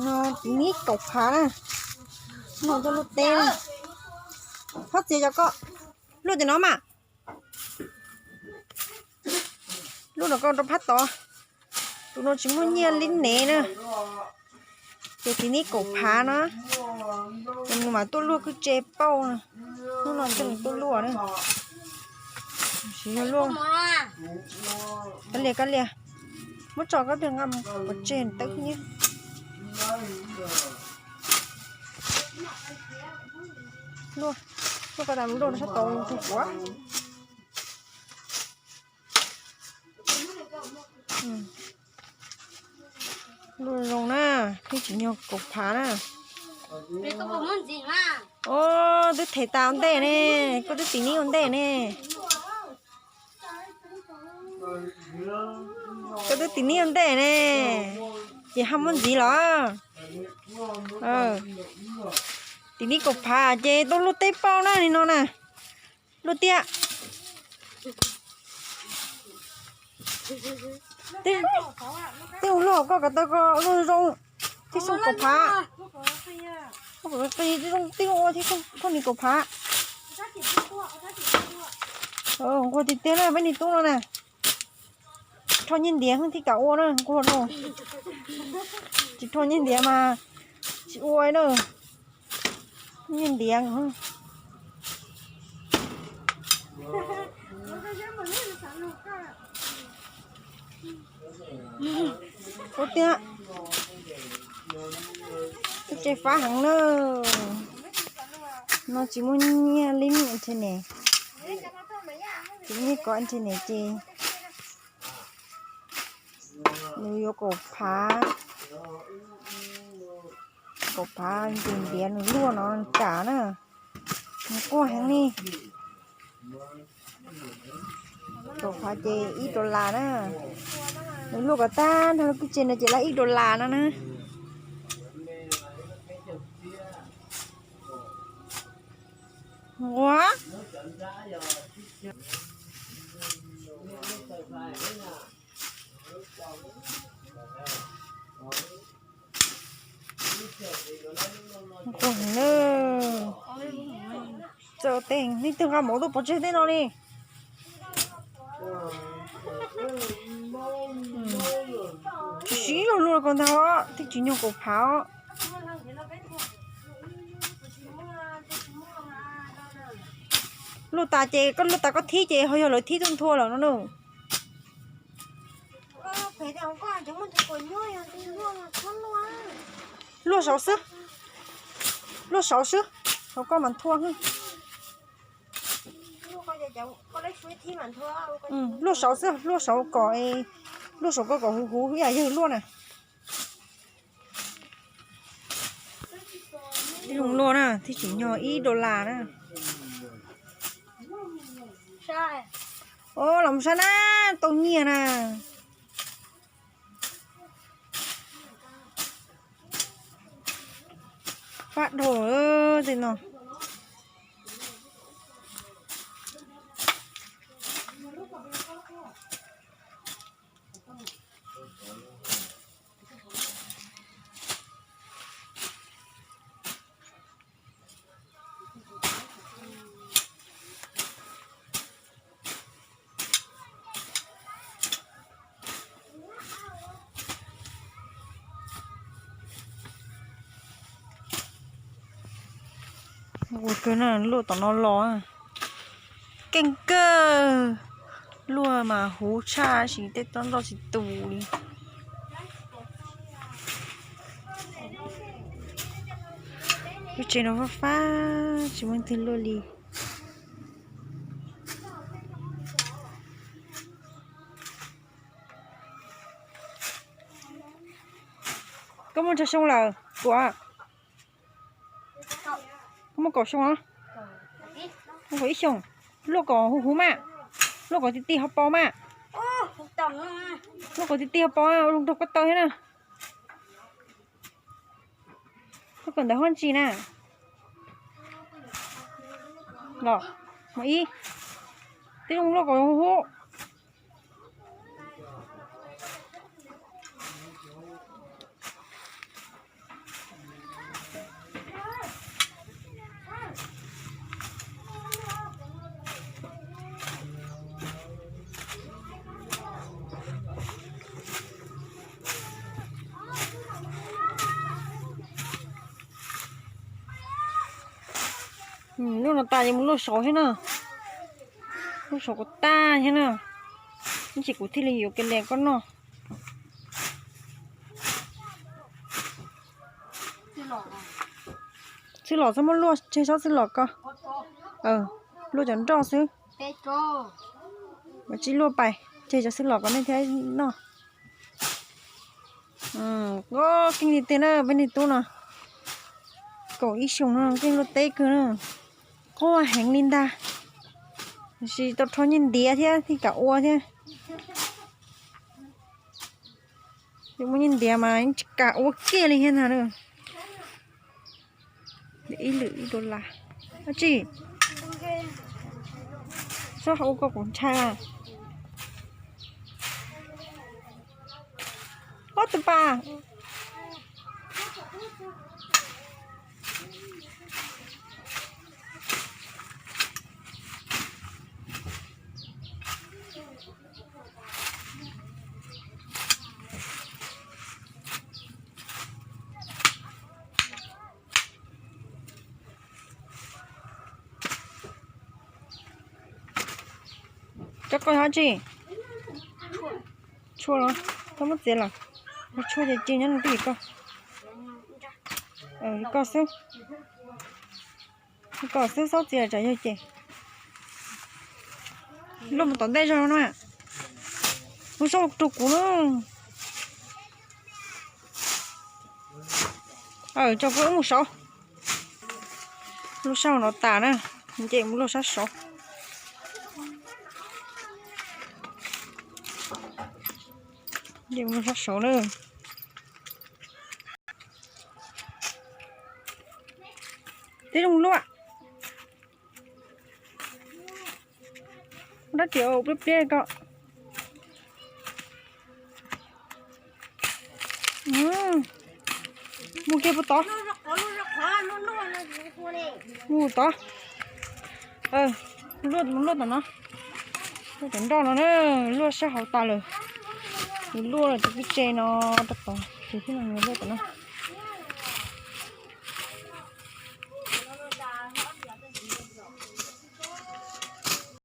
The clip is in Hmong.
No txiv neb kaum phav na. No coj luaj teb na. Phab txiav cov ko. Luaj cov no mas. Luaj rau ko rau phab tod. Tus no tsis muaj nyiaj li nev na. Ces txiv neb kaum phav no. Ces nws mam tuaj luaj kwj tse pauj na. Hnub no coj nws tuaj luaj na. Siv yog luaj. Kab lias, kab lias. Muab tso koj tus nqa pov tseg tawb nyiab. Luaj, luaj ko tas luaj rau sab tod tug kuav. Luaj zoo na, thiab tsis nyog kaum phav na. Os, twb them tas ua ntej ne, koj twb tim neb ua ntej ne. Koj twb tim neb ua ntej ne, ces haj muab ntxiv los. Tim neb kaum phav ces tuaj luaj teb pauj na li no na. Luaj tiag. Tej ua luaj koj ko taw ko luaj zoo, thiaj zoo kaum phav. Tej zoo ua thiaj zoo thoj ni kaum phav. Nquag tiag tiag na peb niag tub no na. Rho nyiaj ntiav thiaj kam ua na, nquag no. Tsis rho nyiaj ntiav mas tsis ua na. Nyiaj ntiav. Ua tiag, twb tse fab heev na. No tsis muaj nyiaj li internet, tsis muaj nyiaj kov internet ces nws yuav kaum phav, kaum phav ntiav ntiav nws luaj no kam na, nws quaj heev li. Kaum phav ces ib dollar na, nws luaj kom tag nrho lub kwj tse no ces lawv ib dollar no na. Ua Txawm tej leej twg nqa mov tuaj pov tseg tej no li. Tsis siv ib zaug luaj ko ntag os, twb tsis nyog kaum phav os. Luaj tas ces koj luaj tas koj thib ces ho yog lawv thib tuaj nthua lawm no na. Luaj saud xwb, luaj saud xwb, hauv koj mas nthua. Luaj saud xwb, luaj saud kom, luaj saud koj kom huv huv ib yam yawg luaj na. Twb zoo luaj na, twb tseem nyog ib dollar na. Os, los mus saib na, tau nyiaj na. Pab dhau tej no. Ua kawg na, luaj tom no los keej kawg, luaj mas huv tshaj sis tej tsob ntoj tsis tus li. Lub tsev no fab fab tsis muaj twg luaj li. Koj muaj tsawg xyoo lawm Kuam? Koj muaj kaum xyoo los? Muaj kaum ib xyoos. Luaj kom huv huv mas, luaj kom ti ti ho pos mas. Luaj kom ti ti ho pos, ua zoo nrog koj taw thiab na. Koj kawm ntawv hab ntsis na? Los, mos ib, tib zoo luaj kom huv huv. Luaj no tas ces mus luaj saud thiab na. Luaj saud kom tag thiab na. Ib ntsis kuv thiaj li yuav kiag li koj noj. Txwj lom txhob muab luaj, tseg tsob txwj lom ko. Luaj cov nroj xwb. Ua tsis luaj pais, tseg cov txwj lom ko nej thiaj noj. Keej li tiag na peb niag tub no. Kaum ib xyoos no keej luaj teb kawg na. Quaj heev li ntag. Tiam sis tau rho nyiaj ntiav thiab thiaj kam ua thiab. Yuav muaj nyiaj ntiav mas yeej tsis kam ua kiag li thiab ntag na. Ib lwm ib dollar. Dab tsi? Txhob ua koj kuv ntshai. Ob tus pas. Cov ko yog tsi? Tshuaj los? Koj muab txiav los? Tshuaj ces ci nyob no twj ywm koj. Koj xwb. Koj xwb txhob txiav tsam yog ces. Luaj mus tom ntej zog no na. Mus saud rau kuv na. Tso kuv wb mus saud. Luaj sab hauv no tas na, nce mus luaj sab saud. Nce mus luaj sab saud na. Tib zoo luaj. Dab tsi pliab pliab ko. Mus kiag puag tod. Mus tod. Luaj, luaj tom no. Luaj tom nroj no na, luaj sab hauv tas lawm. Luaj lawm tus pib tse no rau tod, ces thiaj li luaj tom no.